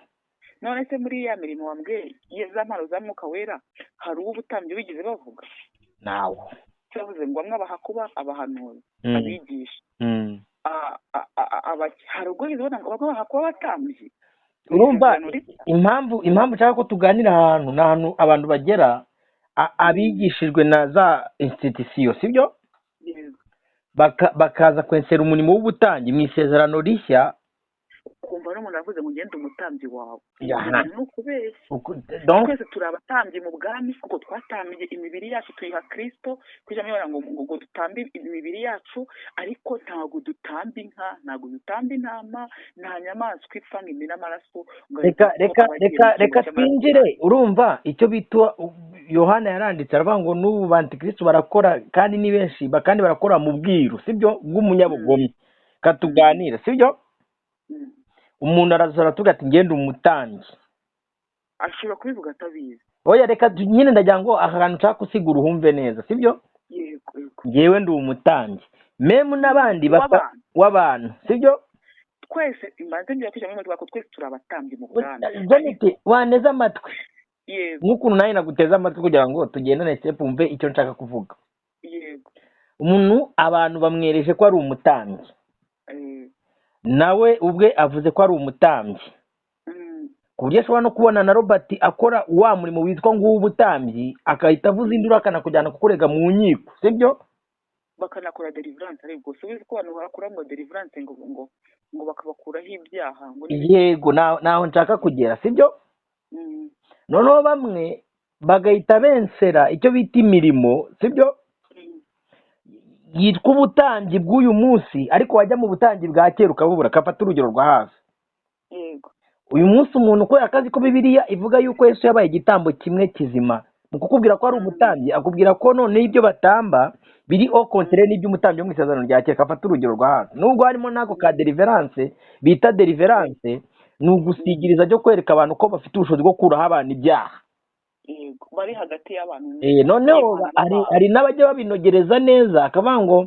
None se muri ya mirimo wambwiye za mpano za Mwuka Wera, hari uw'ubutambyi wigeze bavuga? Nawo. Cyavuze ngo bamwe abaha kuba abahanuzi, abigisha, hari ubwo wigeze ubona ngo bamwe baha kuba abatambyi? Urumva, Isezerano rishya. impamvu nshaka ko tuganira ahantu ni ahantu abantu bagera, abigishijwe na za institution, sibyo? Yego. Bakaza kwensera umurimo w'ubutambyi mu isezerano rishya. Ukumva n'umuntu aravuze ngo ngende umutambyi wawe. Yaha. Ni ukubeshya. Donc Twese turi abatambyi mu bwami, kuko twatambiye imibiri yacu tuyiha Kristo. Kugira ngo ngo dutambe imibiri yacu, ariko ntabwo dutamba inka, ntabwo dutamba intama, nta nyamaswa ipfa ngo imire amaraso ngo Reka ariko reka abagiye reka mu cyimbo reka cy'amaraso. Twinjire. Urumva icyo bita Yohana yaranditse aravuga ngo n'ubu bantikristo barakora, kandi ni benshi, kandi barakora mu bwiru, sibyo, bw'umunyabugome. Katuganire, sibyo? Umuntu araza aratuga ati ngende umutambyi. Ashobora kubivuga atabizi. Oya, reka nyine ndagira ngo aka kantu nshaka gusigura uhumve neza, sibyo? Yego, yego. Ngewe ndi umutambyi, même n'abandi basa W'abantu. W'abantu, sibyo? Twese imanza ngira kwishyira muri ko twese turi abatambyi mu bwami. Janet, wanteze amatwi? Yego. Nk'ukuntu nanjye naguteze amatwi kugira ngo tugendane step, wumve icyo nshaka kuvuga. Yego. Umuntu, abantu bamwereje ko ari umutambyi, nawe ubwe avuze ko ari umutambyi, ku buryo ashobora no kubona na Robert akora wa murimo witwa nguw'ubutambyi, agahita avuza induru akanakujyana kukurega mu nkiko, sibyo? Bakanakora deliverance, ariko si ubizi ko abantu bakora ngo deliverance, ngo bakabakuraho ibyaha ngo n'ibiki? Yego, naho nshaka kugera, sibyo? Noneho bamwe bagahita bensera icyo bita imirimo, sibyo, yitwa ubutambyi bw'uyu munsi, ariko wajya mu butambyi bwa kera ukabubura. Kafata urugero rwa hafi. Yego. Uyu munsi umuntu ukora akazi ko Bibiliya ivuga yuko Yesu yabaye igitambo kimwe kizima, mu kukubwira ko ari umutambyi, akubwira ko noneho ibyo batamba biri au contraire n'iby'umutambyi wo mu isezerano rya kera. Kafata urugero rwa hafi, nubwo harimo n'ako ka deliverance bita deliverance. Ni ugusigiriza byo kwereka abantu ko bafite ubushobozi bwo gukuraho abantu ibyaha. Yego, bari hagati y'abantu Noneho n'Imana hari n'abantu. hari n'abajya babinogereza neza, akavuga ngo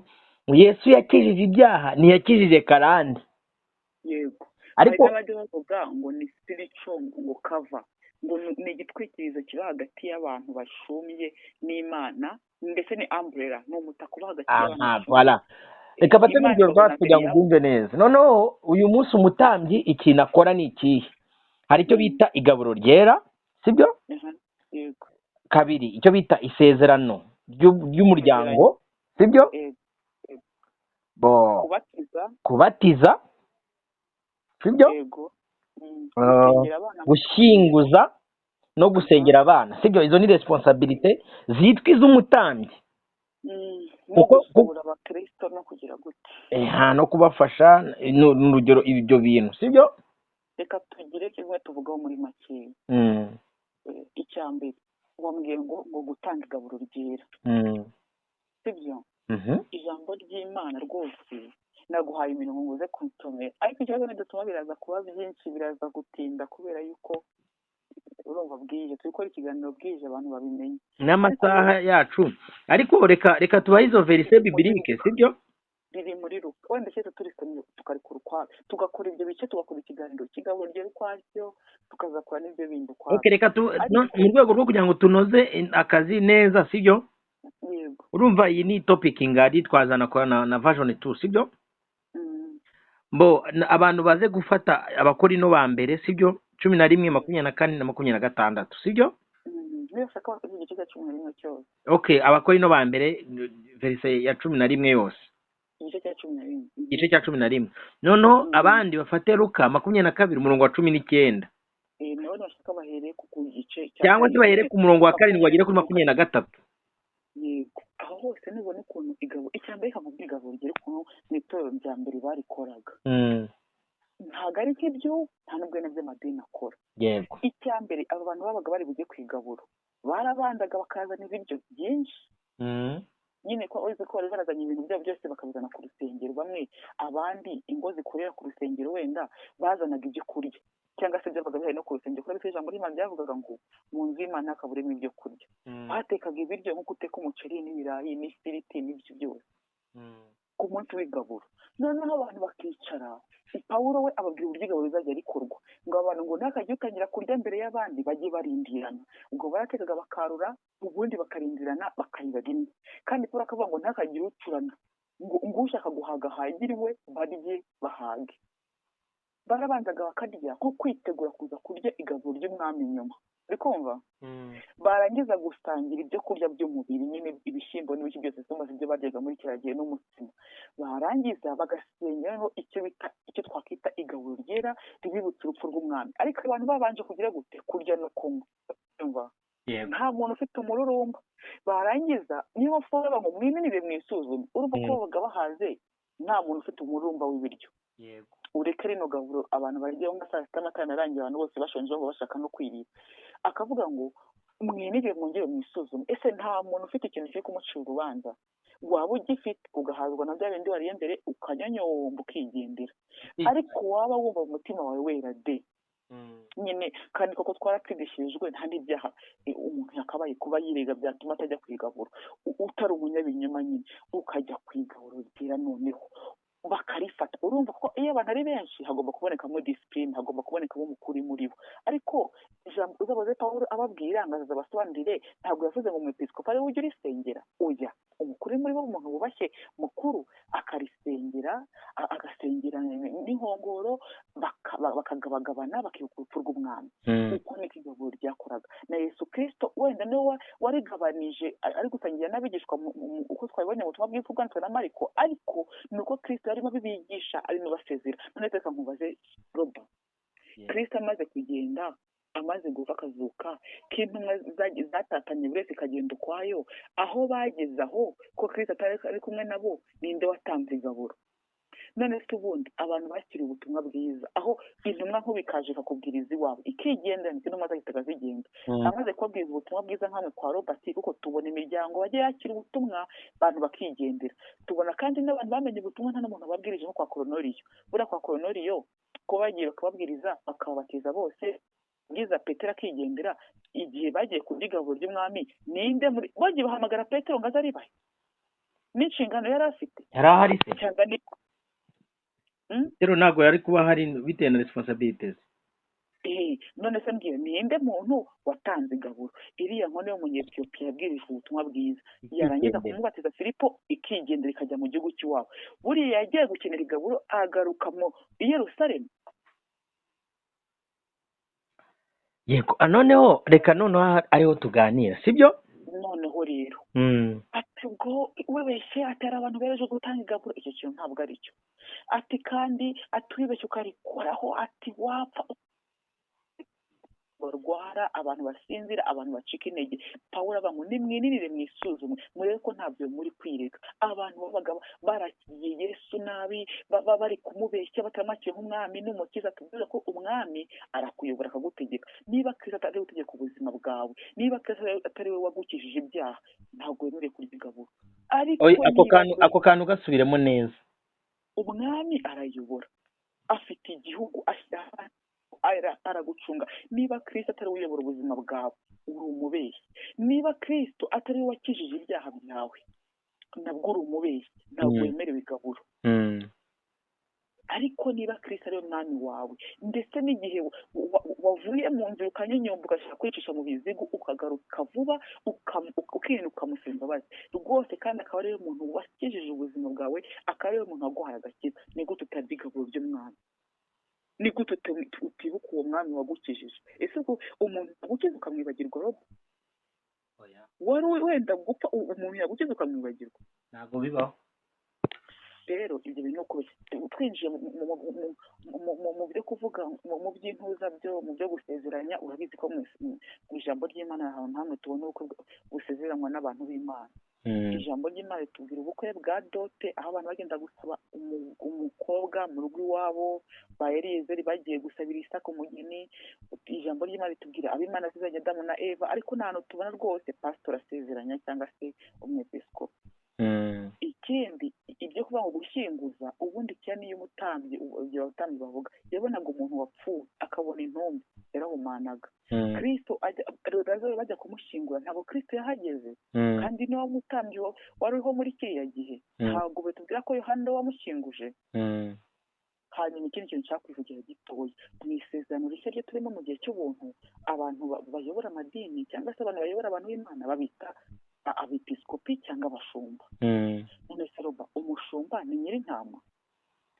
Yesu yakijije ibyaha, ntiyakijije karande. Yego, hari Ariko n'abajya bavuga ngo ni spiritual ngo cover, ngo ni igitwikirizo kiba hagati y'abantu bashumye n'Imana, ndetse ni umbrella, ni umutaka uba hagati y'abantu Aha, bashumye. Voilà. Reka mfate Imana n'urugero ikabona rwacu kugira ngo mbere yabo. ubyumve neza. Noneho uyu munsi umutambyi ikintu akora ni ikihe? Hari icyo bita igaburo ryera, sibyo? Aha, yego. Kabiri, icyo bita isezerano ry'umuryango, sibyo? Yego. Bo Kubatiza. Kubatiza, sibyo? Yego. Ah, Gusengera abana mu rusengero. Gushyinguza no gusengera abana, sibyo? Izo ni responsabilité zitwa iz'umutambyi. No Kuko gusura abakristo no kugira gute. No kubafasha, ni urugero ibyo bintu, sibyo? Reka tugire kimwe tuvugaho muri makeya. Icya mbere wambwiye ngo gutanga igaburo ryera, sibyo? Mhm. Ijambo ry'Imana rwose naguhaye imirongo ngo uze kunsomera, ariko ikibazo nidutuma biraza kuba byinshi, biraza gutinda, kubera yuko urumva bwije, turi gukora ikiganiro bwije, abantu babimenye. N'amasaha yacu, ariko reka tubahe izo versets Biri muri bibliques, Luka. sibyo? Biri muri Luka. Wenda cyose turisomye tukarikura ukwabyo, tugakora ibyo bice, tugakora ikiganiro cy'igaburo ryera ukwabyo, tukazakora n'ibyo bindi ukwabyo. Okay, reka tu no, Ariko mu rwego rwo kugira ngo tunoze akazi neza, sibyo? Yego. Urumva iyi ni topic ngari, twazana kwa na version 2, sibyo? Mm. Bo abantu baze gufata Abakorino ba mbere, sibyo, 11, 24 na 26, sibyo? Mm. Niba ushaka wakoze igice cya 11 cyose. Okay, Abakorino ba mbere, verset ya 11 yose. Igice cya 11. Igice cya 11. Noneho abandi bafate Luka 22, umurongo wa 19. Nabo bashaka bahereye ku gice cya Cyangwa se 7. bahere ku murongo wa 7 bagere kuri 23. Yego, aho hose nubona ukuntu igabo, icya mbere kavuga igaburo rigera, ukuntu mu itorero rya mbere barikoraga. Ntabwo ari nk'ibyo, nta n'ubwo ari by'amadini akora. Icya mbere, aba bantu babaga bari bujye ku igaburo barabanzaga bakazana ibiryo byinshi. Nyine ko uzi ko bari barazanye ibintu byabo byose bakabizana ku rusengero bamwe, abandi ingo zikorera ku rusengero wenda bazanaga ibyo kurya, cyangwa se byabaga bihari no ku rusengero, kubera ko ijambo ry'Imana ryavugaga ngo mu nzu y'Imana hakaburimo ibyo kurya. Batekaga ibiryo nk'uko uteka umuceri n'ibirayi n'ifiriti n'ibyo byose ku munsi w'igaburo. Noneho abantu bakicara, Pawulo we ababwira uburyo igaburo rizajya rikorwa, ngo abantu ngo ntihakajye utangira kurya mbere y'abandi, bajye barindirana. Ubwo baratekaga bakarura, ubundi bakarindirana bakarira rimwe. Kandi Pawulo akavuga ngo ntihakagire ucurana, ngo ushaka guhaga ahagire iwe, barye bahage. Barabanzaga bakarya nko kwitegura kuza kurya igaburo ry'umwami nyuma, uri kumva? Barangiza gusangira ibyo kurya by'umubiri nyine, ibishyimbo n'ibiki byose, tumaze ibyo baryaga muri kiriya gihe n'umutsima, barangiza bagasengera noneho icyo bita, icyo twakwita igaburo ryera ribibutsa urupfu rw'umwami. Ariko abantu babanje kugira gute? Kurya no kunywa. Urumva? Yego. Nta muntu ufite umururumba. Barangiza, niyo mpamvu bavuga ngo mwiminire mwisuzume. Urumva ko babaga bahaze, nta muntu ufite umururumba w'ibiryo. Ureke rino gaburo abantu baryaho nka saa sita, amatara arangiye, abantu bose bashonje, bumva bashaka no kwirira. Akavuga ngo mwinire mwongere mwisuzume, ese nta muntu ufite ikintu kiri kumucira urubanza? Waba ugifite ugahazwa na bya bindi wariye mbere, ukanyonyomba ukigendera. Ariko waba wumva mu mutima wawe wera de nyine, kandi koko twaratsindishirijwe, nta n'ibyaha umuntu yakabaye kuba yirega byatuma atajya ku igaburo. Utari umunyabinyoma nyine, ukajya ku igaburo ryera, noneho bakarifata. Urumva ko iyo abantu ari benshi hagomba kubonekamo discipline, hagomba kubonekamo umukuru muri bo. Ariko ijambo uzabaze Pawulo ababwira ngo azaza abasobanurire, ntabwo yavuze ngo umwepiskopi ariwe ujya urisengera. Oya, umukuru muri bo, umuntu wubashye mukuru, akarisengera, agasengera n'inkongoro, bakagabagabana, bakibuka urupfu rw'umwami. Uko niko igaburo ryakoraga. Na Yesu Kirisito wenda niwe warigabanije ari gusangira n'abigishwa uko twabibonye mu butumwa bwiza bwanditswe na Mariko. Ariko ni uko Kirisito yarimo abibigisha, arimo abasezera. None reka nkubaze, Roba, Kirisito amaze kugenda, amaze gupfa akazuka, ko intumwa zatatanye buri wese ikagenda ukwayo, aho bageze aho ko Kirisito atari ari kumwe nabo, ninde watanze igaburo? None se ubundi abantu bakiriye ubutumwa bwiza, aho intumwa nk'ubu ikaje ikakubwiriza iwawe ikigendera, ndetse intumwa zahitaga zigenda amaze kubabwiriza ubutumwa bwiza nkamwe kwa Robert, kuko tubona imiryango bajya yakira ubutumwa, abantu bakigendera. Tubona kandi n'abantu bamenye ubutumwa nta n'umuntu wababwirije, nko kwa Koronoriyo. Buriya kwa Koronoriyo ko bagiye bakababwiriza, bakababatiza bose, bwiza Petero akigendera, igihe bagiye kurya igaburo ry'umwami, ninde muri bagiye bahamagara Petero ngo aze aribahe n'inshingano yari afite? Yari ahari se? Cyangwa ni Rero ntabwo yari kuba ahari bitewe na responsibilities. None se mbwira, ninde muntu watanze igaburo? Iriya nkono y'Umunyetiyopiya yabwirijwe ubutumwa bwiza, yarangiza ikigendera kumubatiza Filipo, ikigendera ikajya mu gihugu cy'iwabo. Buriya yagiye gukenera igaburo agaruka mu i Yerusalemu. Yego, noneho reka noneho ariho tuganira, sibyo? Noneho rero ati ubwo wibeshye, ati hari abantu bereje gutanga igaburo, icyo kintu ntabwo ari cyo. Ati kandi ati wibeshye ukarikoraho, ati wapfa, barwara, abantu basinzira, abantu bacika intege. Pawulo avuga ngo nimwininire mwisuzume murebe ko ntabyo muri kwirega. Abantu babaga barakiye Yesu nabi, baba bari kumubeshya, bataramwakira nk'umwami n'umukiza. Tubwira ko umwami arakuyobora akagutegeka. Niba Kristo atari we utegeka ubuzima bwawe, niba Kristo atari we wagukijije ibyaha, ntabwo wemerewe kurya igaburo. Ariko Oya, ako niba kantu, ako kantu gasubiremo neza. Umwami arayobora, afite igihugu, aragucunga. Niba Kristo atari we uyobora ubuzima bwawe, uri umubeshyi. Niba Kristo atari we wakijije ibyaha byawe, nabwo uri umubeshyi, ntabwo wemerewe igaburo. Ariko niba Kristo ari we mwami wawe, ndetse n'igihe wavuye mu nzira ukanyonyomba, ugashaka kwicisha mu bizigu, ukagaruka vuba, ukirinda, ukamusaba imbabazi rwose, kandi akaba ari we muntu wakijije ubuzima bwawe, akaba ari we muntu waguhaye agakiza, ni gute utarya igaburo ry'umwami? Ni gute utibuka uwo mwami wagukijije? Ese ubwo umuntu yagukiza ukamwibagirwa, Robo? Oya. Wari wenda gupfa, umuntu yagukiza ukamwibagirwa? Ntabwo bibaho. Rero ibyo bintu ni ukubeshya. Twinjiye mu byo kuvuga mu by'intuza byo mu byo gusezeranya, urabizi ko mu ijambo ry'Imana ahantu hamwe tubona ubukwe busezeranywa n'abantu b'Imana. Ijambo ry'Imana ritubwira ubukwe bwa dote, aho abantu bagenda gusaba umukobwa mu rugo iwabo, ba Eliyezeri bagiye gusabira Isaka umugeni. Ijambo ry'Imana ritubwira ab'Imana asezeranya Adamu na Eva, ariko nta hantu tubona rwose pasitori asezeranya cyangwa se umwepiskopi. Ikindi, ibyo kuvuga ngo gushyinguza, ubundi kera niyo umutambyi, ibyo abatambyi bavuga, yabonaga umuntu wapfuye akabona intumbi yarahumanaga. Kristo ajya, Lazaro bajya kumushyingura, ntabwo Kristo yahageze, kandi niwe mutambyi wari uriho muri kiriya gihe. Ntabwo batubwira ko Yohana wamushyinguje. Hanyuma ikindi kintu nshaka kwivugira gitoya, mu isezerano rishya ryo turimo mu gihe cy'ubuntu, abantu bayobora amadini cyangwa se abantu bayobora abantu b'Imana babita abepiskopi cyangwa abashumba. None se Roba, umushumba ni nyir'intama?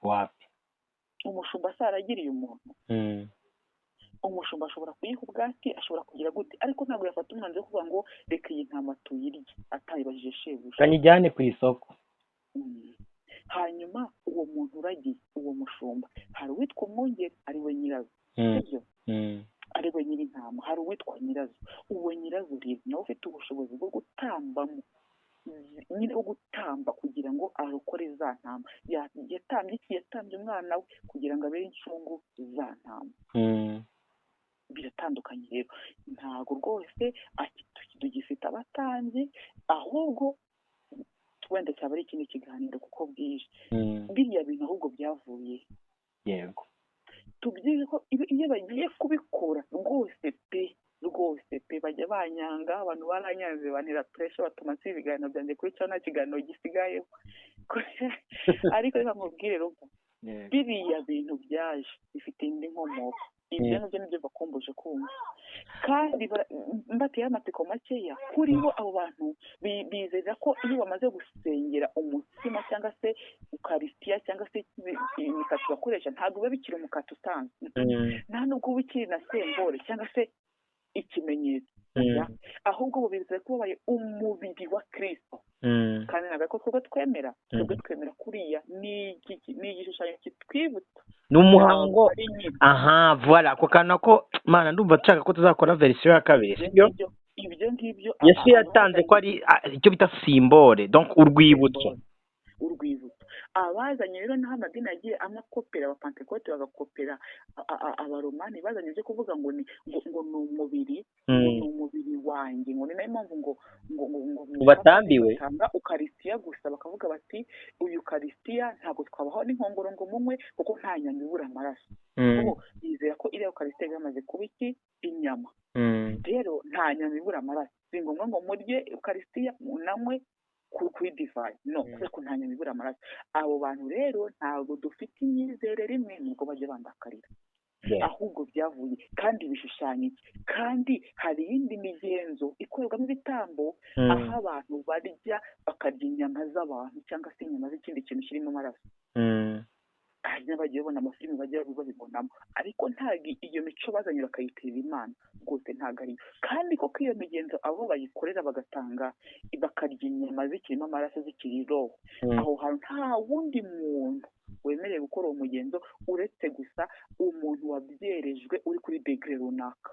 Wapi. Umushumba se aragiriye umuntu? Umushumba ashobora kuyiha ubwatsi, ashobora kugira gute, ariko ntabwo yafata umwanzuro wo kuvuga ngo reka iyi ntama tuyirye atayibajije shebuja. Kanyijyane ku isoko. Hanyuma uwo muntu uragiye, uwo mushumba, hari uwitwa umwungeri ari we nyirazo, sibyo? Ari we nyir'intama. Hari uwitwa nyirazo. Uwo nyirazo rero nawe ufite ubushobozi bwo gutambamo, nyine wo gutamba kugira ngo arokore za ntama. Yatambye iki? Yatambye umwana we kugira ngo abere incungu za ntama. Biratandukanye rero, ntabwo rwose tugifite abatambyi, ahubwo wenda cyaba ari ikindi kiganiro kuko bwije. Biriya bintu ahubwo byavuye Tubyige ko iyo bagiye kubikora rwose pe, rwose pe, bajya banyanga. Abantu baranyanze, bantera pressure, batuma nsiba ibiganiro byanjye kuri cyo nta kiganiro gisigayeho. Ariko reka nkubwire Robo, biriya bintu byaje bifite indi nkomoko. Ibyo nabyo nibyo bakumbuje kumva, kandi mbateye amatsiko makeya kuri bo. Abo bantu bizeza ko iyo bamaze gusengera umutsima cyangwa se ukarisitiya cyangwa se imikati bakoresha, ntabwo biba bikiri umukati usanzwe, nta nubwo uba ukiri na symbole cyangwa se ikimenyetso, ahubwo bo bizeye ko babaye umubiri wa Kristo. Kandi ntabwo ariko twebwe twemera. Twebwe twemera kuriya ni igishushanyo kitwibutsa. Ni umuhango. Ntabwo ari nyine. Aha, voilà, ako kantu nako mana ndumva nshaka ko tuzakora version ya kabiri, Ibyo sibyo? ngibyo, Yesu yatanze ko ari icyo bita symbole, donc urwibutso. Urwibutso. Abazanye rero naho amadini yagiye amakopera, abapantekote bagakopera abaromani, bazanye ibyo kuvuga ngo ni ngo ni umubiri, ngo ni umubiri wanjye, ngo ni nayo mpamvu ngo batambiwe batanga ukarisitiya gusa, bakavuga bati uyu ukarisitiya ntabwo twabaho n'inkongoro ngo munywe kuko nta nyama ibura amaraso. Kuko bizera ko iriya ukarisitiya yamaze kuba iki? Inyama. Rero nta nyama ibura amaraso, si ngombwa ngo murye ukarisitiya munanywe kuri divayi, no kubera ko nta nyama ibura amaraso. Abo bantu rero ntabwo dufite imyizerere imwe, nubwo bajya bandakarira, ahubwo byavuye kandi bishushanya iki? Kandi hari iyindi migenzo ikorerwamo ibitambo, aho abantu barya bakarya inyama z'abantu cyangwa se inyama z'ikindi kintu kirimo amaraso. Hari n'abagiye babona amafilimi bajya babibonamo, ariko ntabwo iyo mico bazanye bakayitera Imana rwose, ntabwo ariyo. Kandi koko iyo migenzo abo bayikorera bagatanga bakarya inyama zikirimo amaraso zikiri roho, aho hantu nta wundi muntu wemerewe gukora uwo mugenzo uretse gusa umuntu wabyerejwe uri kuri degere runaka.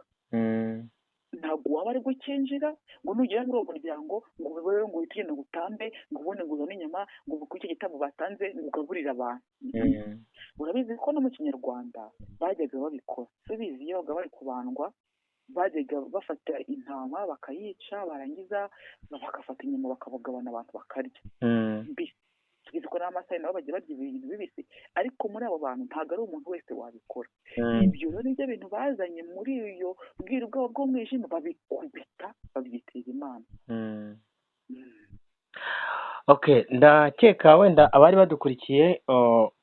Ntabwo waba ari gukinjira ngo nugera muri uwo muryango ngo ube ngo uhite ugenda ngo utambe, ngo ubone ngo uzane inyama, ngo kuri icyo gitambo batanze ngo ugaburire abantu. Urabizi ko no mu Kinyarwanda bajyaga babikora, subizi iyo babaga bari kubandwa bajyaga bafata intama bakayica, barangiza bagafata inyama bakabagabana abantu bakarya mbisi. Tugize ko n'amasaha nabo bagiye barya ibintu bibisi, ariko muri abo bantu ntabwo ari umuntu wese wabikora. Ibyo rero nibyo bintu bazanye muri iyo bwiru bwabo bw'umwijima, babikubita babyitira Imana. Okay, ndakeka wenda abari badukurikiye,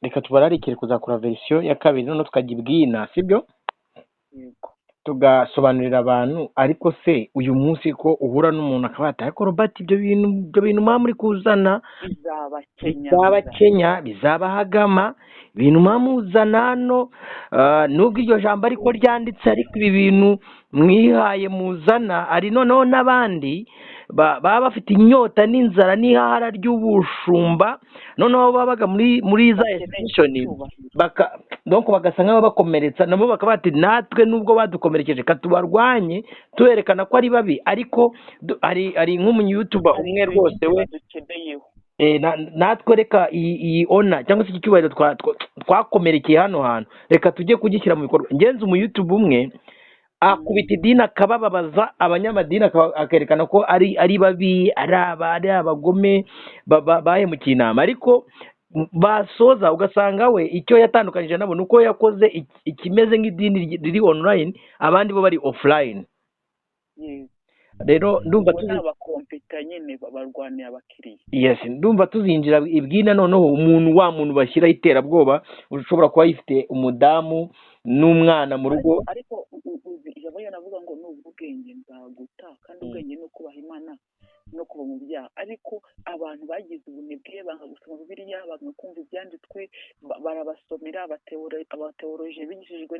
reka tubararikire kuzakora verisiyo ya kabiri, noneho tukajya ibwina, sibyo? Yego. Tugasobanurira abantu. Ariko se uyu munsi ko uhura n'umuntu akaba yataye ko Robert ibyo bintu mwa muri kuzana bizabakenya, bizabahagama, ibintu mwa muzana hano, nubwo iryo jambo ariko ryanditse, ariko ibi bintu mwihaye muzana, ari noneho n'abandi baba bafite inyota n'inzara n'ihahara ry'ubushumba, noneho babaga muri za institution donc bagasa nk'aho bakomeretsa, nabo bakaba bati natwe nubwo badukomerekeje katubarwanye tuberekana ko ari babi, ariko ari nk'umunyutuba umwe rwose we natwe reka iyi ona cyangwa se iki cyubahiro twakomerekeye hano hantu, reka tujye kugishyira mu bikorwa. Ngenzi umuyutuba umwe akubita idini akabababaza abanyamadini, akerekana ko ari babi, ari abagome bahemukiye inama, ariko basoza ugasanga we icyo yatandukanyije nabo nuko yakoze ikimeze nk'idini riri online, abandi bo bari offline. Rero ndumva abakompeta nyine barwanira abakiriya. Yes, ndumva tuzinjira ibwina noneho umuntu wa muntu bashyira iterabwoba ushobora kuba yifite umudamu n'umwana mu rugo. Ariko ijambo navuga ngo nubwo ubwenge nzaguta, kandi ubwenge ni ukubaha Imana no kuba mu byaha. Ariko abantu bagize ubunebwe banga gusoma Bibiliya, banga kumva ibyanditswe, barabasomera abateoloje bigishijwe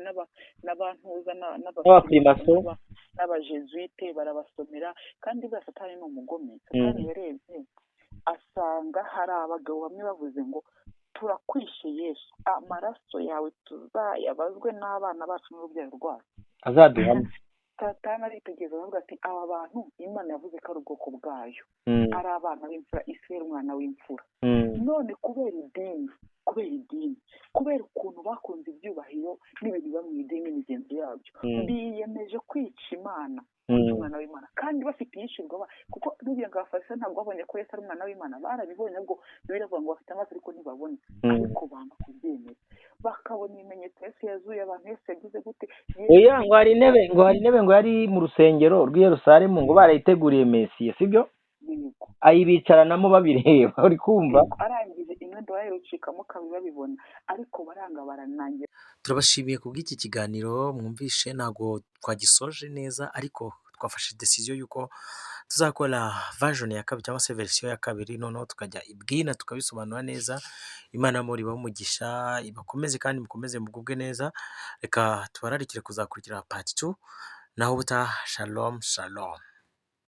n'abantuza n'abafrimaso n'abajesuite barabasomera. Kandi buriya Satani ni umugome. Satani yarebye asanga hari abagabo bamwe bavuze ngo turakwishe Yesu, amaraso yawe tuzayabazwe n'abana bacu n'urubyaro rwacu, azaduhame. Satani aritegereza aravuga ati aba bantu Imana yavuze ko ari ubwoko bwayo, ari abana b'imfura, Isirayeli umwana w'imfura. None kubera idini, kubera ukuntu bakunze ibyubahiro n'ibintu biba mu idini n'imigenzo yabyo, biyemeje kwica Imana, kwica umwana w'Imana, kandi bafite iyishirwa, kuko n'ugira ngo abafarisayo ntabwo babonye ko Yesu ari umwana w'Imana, barabibonye ahubwo biravuga ngo bafite amaso ariko ntibabona, ariko banga kubyemera, bakabona ibimenyetso Yesu yazuye abantu, Yesu yagize gute. Oya, ngo hari intebe ngo yari mu rusengero rw'i Yerusalemu ngo barayiteguriye Mesiya, sibyo? Ayibicaranamo babireba, uri kumva arangije imyenda bayirucikamo kabiri babibona, ariko baranga baranangira. Turabashimiye kubw'iki kiganiro mwumvishe, ntabwo twagisoje neza ariko twafashe decision yuko tuzakora version ya kabiri cyangwa se version ya kabiri, noneho tukajya ibwina tukabisobanura neza. Imana muri ibahe ibakomeze kandi mukomeze mugubwe neza. Reka tubararikire kuzakurikira part 2, naho ubutaha. Shalom shalom.